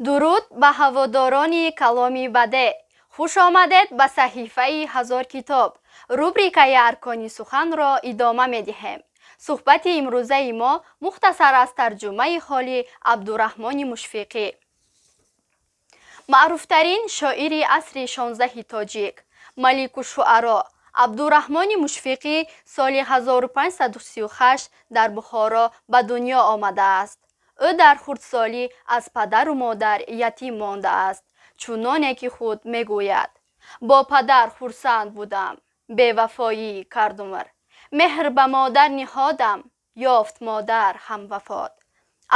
Дуруд ба ҳаводорони каломи бадеъ. Хуш омадед ба саҳифаи «Ҳазор китоб». Рубрикаи «Аркони суханро» идома медиҳем. Суҳбати имрӯзаи мо мухтасар аз тарҷумаи ҳоли Абдураҳмони Мушфиқӣ, маъруфтарин шоири асри шонздаҳи тоҷик, Маликушшуаро. Абдураҳмони Мушфиқӣ соли 1538 дар Бухоро ба дунё омадааст. Ӯ дар хурдсолӣ аз падару модар ятим мондааст. Чуноне ки худ мегӯяд: «Бо падар хурсанд будам, бевафоӣ кард умр. Меҳр ба модар ниҳодам, ёфт модар ҳам вафот».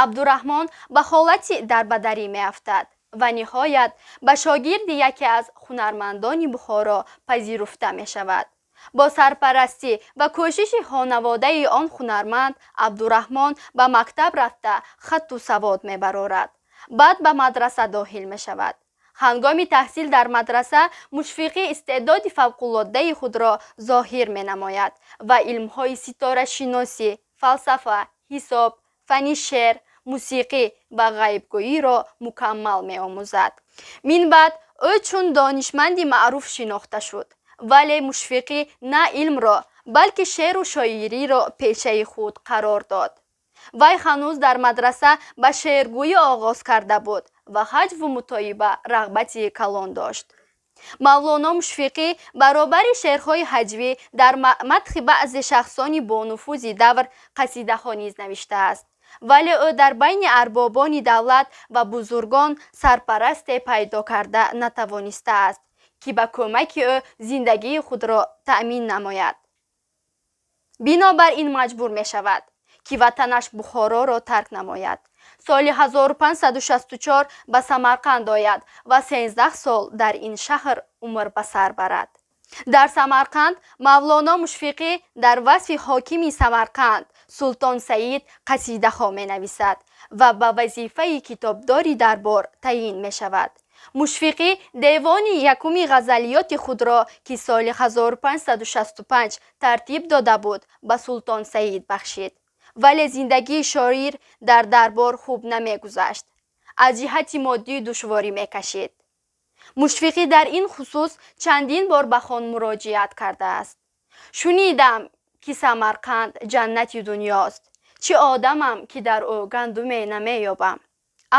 Абдураҳмон ба ҳолати дарбадарӣ меафтад ва ниҳоят ба шогирди яке аз ҳунармандони Бухоро пазируфта мешавад. Бо сарпарастӣ ва кӯшиши хонаводаи он ҳунарманд Абдураҳмон ба мактаб рафта, хатту савод мебарорад. Баъд ба мадраса дохил мешавад. Ҳангоми таҳсил дар мадраса Мушфиқӣ истеъдоди фавқулоддаи худро зоҳир менамояд ва илмҳои ситорашиносӣ, фалсафа, ҳисоб, фанни шеър, мусиқӣ ва ғайбгӯиро мукаммал меомӯзад. Минбаъд ӯ чун донишманди маъруф шинохта шуд. Вале Мушфиқӣ на илмро, балки шеъру шоириро пешаи худ қарор дод. Вай ҳанӯз дар мадраса ба шеъргӯӣ оғоз карда буд ва ҳаҷву мутоиба рағбати калон дошт. Мавлоно Мушфиқӣ баробари шеърҳои ҳаҷвӣ дар мадҳи баъзе шахсони бонуфузи давр қасидаҳо низ навиштааст. Вале ӯ дар байни арбобони давлат ва бузургон сарпарасте пайдо карда натавонистааст, ки ба кӯмаки ӯ зиндагии худро таъмин намояд. Бинобар ин маҷбур мешавад, ки ватанаш Бухороро тарк намояд. Соли 1564 ба Самарқанд ояд ва 13 сол дар ин шаҳр умр ба сар барад. Дар Самарқанд Мавлоно Мушфиқӣ дар васфи ҳокими Самарқанд Султон Саид қасидаҳо менависад ва ба вазифаи китобдори дарбор таъин мешавад. Мушфиқӣ девони якуми ғазалиёти худро, ки соли 1565 тартиб дода буд, ба Султон Саид бахшид. Вале зиндагии шоир дар дарбор хуб намегузашт, аз ҷиҳати моддӣ душворӣ мекашид. Мушфиқӣ дар ин хусус чандин бор ба хон муроҷиат кардааст: «Шунидам, ки Самарқанд ҷаннати дунёст, чӣ одамам, ки дар ӯ гандуме намеёбам».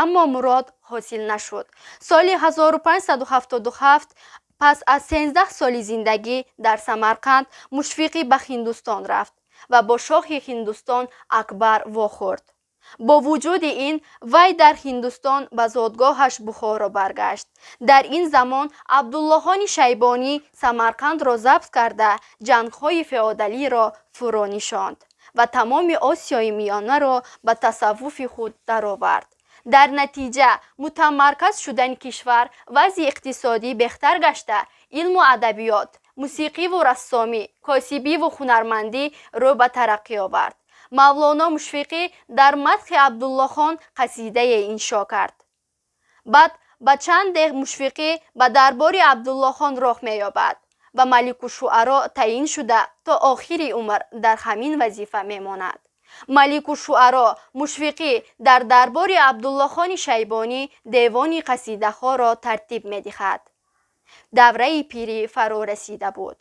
Аммо мурод ҳосил нашуд. Соли 1577, пас аз 13 соли зиндагӣ дар Самарқанд, Мушфиқӣ ба Ҳиндустон рафт ва бо шоҳи Ҳиндустон Акбар вохӯрд. Бо вуҷуди ин вай дар Ҳиндустон ба зодгоҳаш Бухоро баргашт. Дар ин замон Абдуллоҳони Шайбонӣ Самарқандро забт карда, ҷангҳои феодалиро фурӯ нишонд ва тамоми Осиёи Миёнаро ба тасаввуфи худ даровард. Дар натиҷа мутамарказ шудани кишвар вазъи иқтисодӣ беҳтар гашта, илму адабиёт, мусиқиву рассомӣ, косибиву ҳунармандӣ рӯ ба тараққӣ овард. Мавлоно Мушфиқӣ дар мадҳи Абдуллохон қасидае иншо кард. Баъд ба чанде Мушфиқӣ ба дарбори Абдуллохон роҳ меёбад ва Маликушшуаро таъин шуда, то охири умр дар ҳамин вазифа мемонад. Маликушшуаро Мушфиқӣ дар дарбори Абдуллохони Шайбонӣ девони қасидаҳоро тартиб медиҳад. Давраи пирӣ фаро расида буд.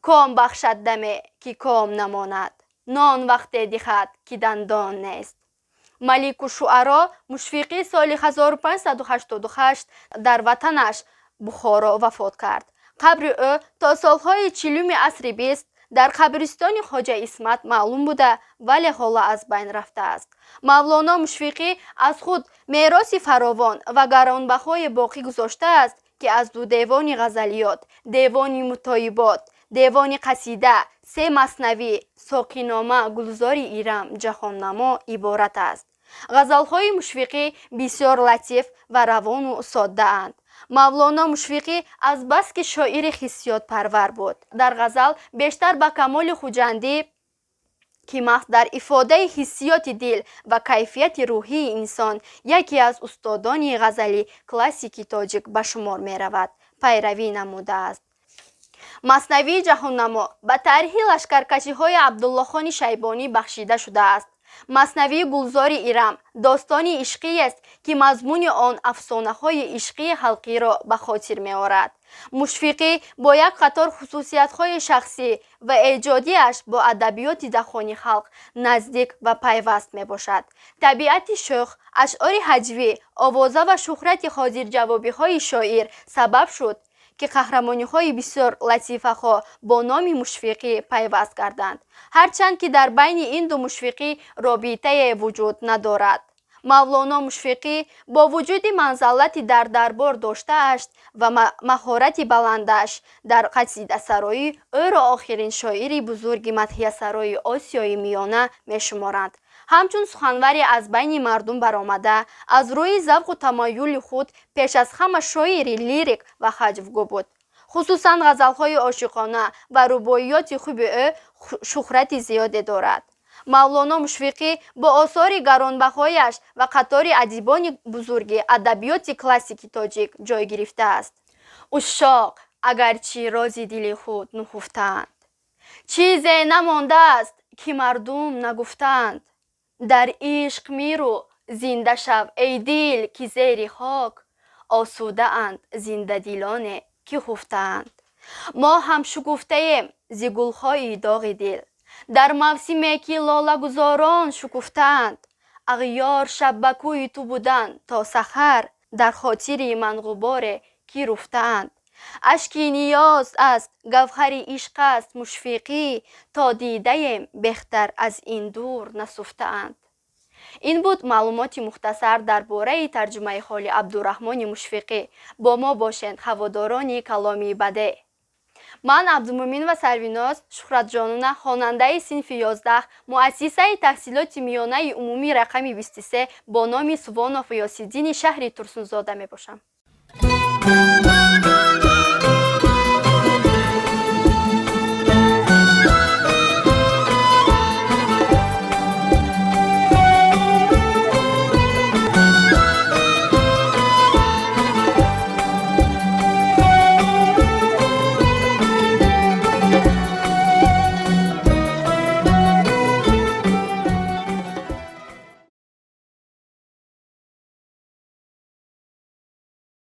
«Ком бахшад даме, ки ком намонад, нон вақте диҳад, ки дандон нест». Маликушшуаро Мушфиқӣ соли 1588 дар ватанаш Бухоро вафот кард. Қабри ӯ то солҳои чилуми асри бист дар қабристони Хоҷа Исмат маълум буда, вале ҳоло аз байн рафтааст. Мавлоно Мушфиқӣ аз худ мероси фаровон ва гаронбаҳое боқӣ гузоштааст, ки аз ду девони ғазалиёт, девони мутоибот, девони қасида, се маснавӣ, Соқинома, Гулзори Ирам, Ҷаҳоннамо иборат аст. Ғазалҳои Мушфиқӣ бисёр латиф ва равону соддаанд. Мавлоно Мушфиқӣ азбаски шоири ҳиссиётпарвар буд, дар ғазал бештар ба Камоли Хуҷандӣ, ки маҳз дар ифодаи ҳиссиёти дил ва кайфияти рӯҳии инсон яке аз устодони ғазали классики тоҷик ба шумор меравад, пайравӣ намудааст. Маснавии Ҷаҳоннамо ба таърихи лашкаркашиҳои Абдуллохони Шайбонӣ бахшида шудааст. Маснавии Гулзори Ирам достони ишқиест, ки мазмуни он афсонаҳои ишқии халқиро ба хотир меорад. Мушфиқӣ бо як қатор хусусиятҳои шахсӣ ва эҷодиаш бо адабиёти даҳони халқ наздик ва пайваст мебошад. Табиати шӯх, ашъори ҳаҷвӣ, овоза ва шуҳрати ҳозирҷавобиҳои шоир сабаб шуд, ки қаҳрамониҳои бисёр латифаҳо бо номи Мушфиқӣ пайваст гарданд, ҳарчанд ки дар байни ин ду Мушфиқӣ робитае вуҷуд надорад. Мавлоно Мушфиқӣ бо вуҷуди манзалати дар дарбор доштааш ва маҳорати баландаш дар қасидасароӣ ӯро охирин шоири бузурги мадҳиясарои Осиёи Миёна мешуморанд. Ҳамчун суханваре аз байни мардум баромада, аз рӯи завқу тамаюли худ пеш аз ҳама шоири лирик ва ҳаҷвгӯ буд. Хусусан ғазалҳои ошиқона ва рубоиёти хуби ӯ шӯҳрати зиёде дорад. Мавлоно Мушфиқӣ бо осори гаронбаҳояш ва қатори адибони бузурги адабиёти классики тоҷик ҷой гирифтааст. Ушшоқ агарчи рози дили худ нуҳуфтаанд, чизе намондааст, ки мардум нагуфтаанд. Дар ишқ миру зинда шав, эй дил, ки зери хок осудаанд зиндадилоне, ки хуфтаанд. Мо ҳам шукуфтаем зи гулҳои доғи дил дар мавсиме, ки лолагузорон шукуфтаанд. Ағёр шаб ба кӯи ту будан то саҳар, дар хотири ман ғуборе, ки руфтаанд. Ашки ниёз аст, гавҳари ишқ аст Мушфиқӣ, то дидаем беҳтар аз ин дур насуфтаанд. Ин буд маълумоти мухтасар дар бораи тарҷумаи ҳоли Абдураҳмони Мушфиқӣ. Бо мо бошед, ҳаводорони каломи бадеъ. Ман Абдумӯминова Сарвиноз Шуҳратҷонона, хонандаи синфи 11 муассисаи таҳсилоти миёнаи умумӣ рақами 23 бо номи Сувонов Ғиёсиддини шаҳри Турсунзода мебошам.